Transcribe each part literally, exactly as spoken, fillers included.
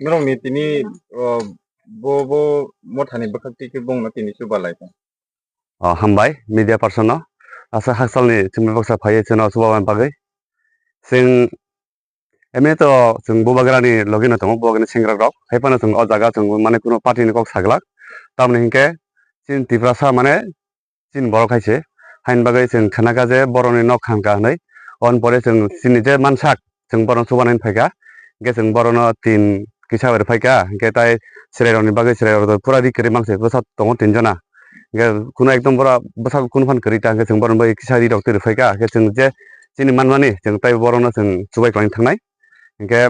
Norokni tini, o, bo, bo mothani bwkhak twi khe bongno tini chuba lai kha. O, hambai media person no. Asa haksalni chwngno baksa phaiwi chwngno chuba bagwi. Chwng emni to chwng bubagrani logi no tongo, bubagrani sengrak rok. Hai phano chwng o jaga chwng mane kuno party ni kok saglak. Tamoni hinkhe chini Tiprasa mane chini borok hai se. Haini bagwi chwng khna kha je borokni nok khan kha hinwi. Oboni pore chwng chini je mansak, chwng borokno chubanani phai kha. Hinkhe chwng borokno tin kisa bai rw phai kha. Hinkhe tai chwrairokni bagwi chwrairok pura ri kwrwi mangse bwsa tongo tin jona. Hinkhe kuno ekdom bura bwsa kunu phano kwrwi ta, hinkhe chwng borokni bagwi kisa ri rok twi rw phai kha. Hinkhe chwng je chini manmani chwng tai borokno chwng chubai kwlangwi thangnai. Hinkhe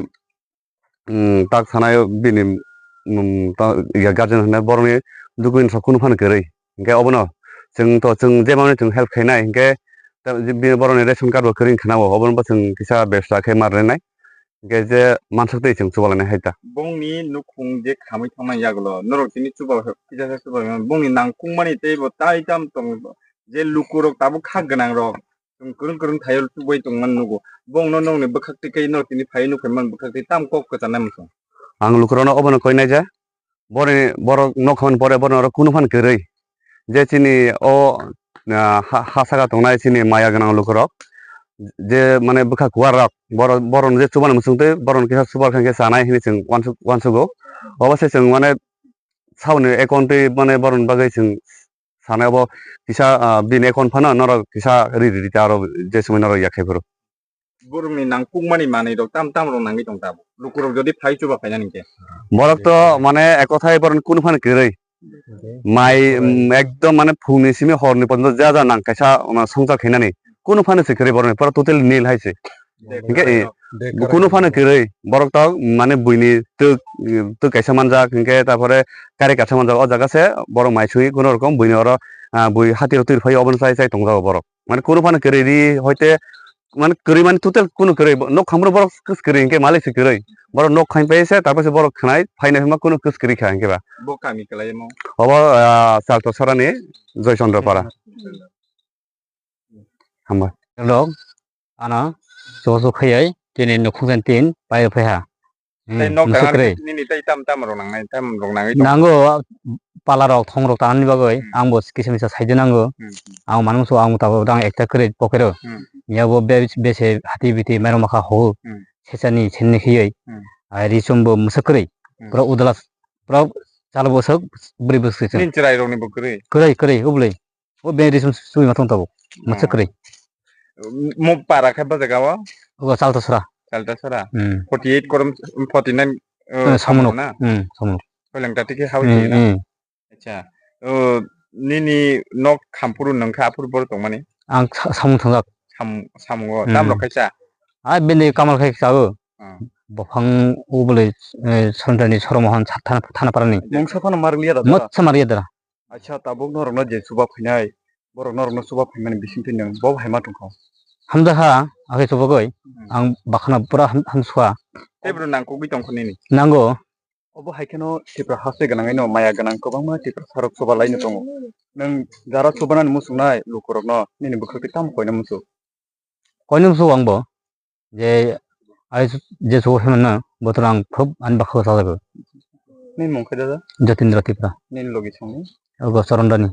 um, tak sanai bini, um, ta, ya, guardian hwnwi borokni document rok kunu phano kwrwi. Hinkhe obono chwng to, chwng je manwi chwng help khainai, hinkhe ta, je bini borokni ration card bo kwrwi wngkha na, obono bo chwng kisa bebsa khe ma rwnai. Hinkhe je mansuk twi chwng chuba lainai hai ta. Bongni nukhung je khamwi thangna yagulo, norok tini chuba kisa khe chuba, bongni nangkukmani tei bo tai tam tong, je lukurok tabuk kha gwnangrok, Chwng kwrwng kwrwng thaio tubui tongmani nugo. Bongno nokni bwkhak twi khe no tini phaiwi nukha man bwkhak twi tam kok kwchanai muchung. Ang lukurokno obono koi naija. Boni borok nok khamani pore bono oro kunu phano kwrwi. Je chini o, ah, ha, ha saka tongnai chini maya gwnang lukurok. Je mane bwkha kuar rok. Boro, boron je chubani muchung twi boron kisa chubar khe chanai hini chwng uansuk, uansugo. Obo se chwng mane saboni account twi mane boron bagwi chwng sanai bo kisa, ah, bini account phano norok kisa ri ri ta aro je sumui norok ya khai phuru. Borokni nangkukmani manwi rok tam tam rok nangwi tong tabuk. Lukurok jodi phai chuba phainani khe. Borok to mane ekothai borok kunu phano kwrwi. Mai, mm, ekdom mane phungni simi horni porjonto ja ja nang kaisa, um, songchar khainani. Kunu phano se kwrwi borokni pura totally nil hai se. Hinkhe, eh, kunu phano kwrwi, borok tok, mane buini twk, twk kaisa manjak, hinkhe tarpore kari kaisa manjak, o jaga se borok mai sui kunu rokom buini oro, ah, bui hati rok twi rw phai, obono chai chai tongjago borok. Mane kunu phano kwrwi ri, hoite, mane kwrwi mane total kunu kwrwi, nok khamro borok kwrwi hinkhe malik se kwrwi. Borok nok khain pai se, tarpore se borok khnai, phainai phima kunu kwrwi kha hinkhe ba. Bo kami kwlai mo? Obo, ah, Chalto Sorani, Joy Chandra Para. Hambai. Rok ano so so khayai tini nukhung jan tin pai phai ha. Hmm, tei nok musuk tangani kwrwi. Nini tei tam tam rok nangnai, tam rok nangwi tong. Nango pala rok, thong rok tanani bagwi, hmm, ang bo kisa misa saidi nango. Hmm, hmm. Ang manung so ang tabuk dang ekta kwrwi pocket o. Hmm. Ya bo be, bese hati biti mero makha ho. Hmm. Sechani chenni khiyai. Hmm. Ai ri chum bo musuk kwrwi. Hmm. Pura udala, pura chal bwswk bwrwi bwswk se. Nini chwrai rokni bo kwrwi? Kwrwi, kwrwi, ubli. O bini ri chum sui ma thong tabuk. Musuk kwrwi. Mo para khe bo jaga o? Ogo Chalta Sora. Chalta Sora. Hmm. Forty eight korom, forty nine, uh, eh, Samunuk. Samunuk na? Hmm, Samunuk. Soileng ta tike hao. Hmm, na? Hmm. Acha. Uh, nini nok khampuru nangkha aphuru bor tongmani? Ang sa-, Samung thangjak. Sam-, Samungo. Hmm. Tam rok khaisa? Ai bini kamal khai chago. Hmm. Bophang ubole, eh, Sonjani Soromohan sa-, thana, thana parani. Mungsa phano marliya da. Motsa mariya da. Acha, tabuk norokno je chuba phainai, borok norokno chuba phaimani bisingtwi nwng bo hai ma tongkha? Hamjakha, akhe chubagwi. Hmm. Ang bakhana pura ham-, hamsukha. Tei bwrwi nangkukgwi tongkha nini? Nango. Obo hai kheno Tipra haste gwnangwi no maya gwnang kwbangma Tiprasa rok chuba laino tongo. Nwng jara chubanani muchungnai lukurokno nini bwkhak twi tamo koina muchung? Koinwi muchungo ang bo, je ai je chugo phaimano bothor ang khub ani bwkhao chajago. Nini mung khe dada? Jatindra Tripura. Nini logi songni? Ogo Chorondani.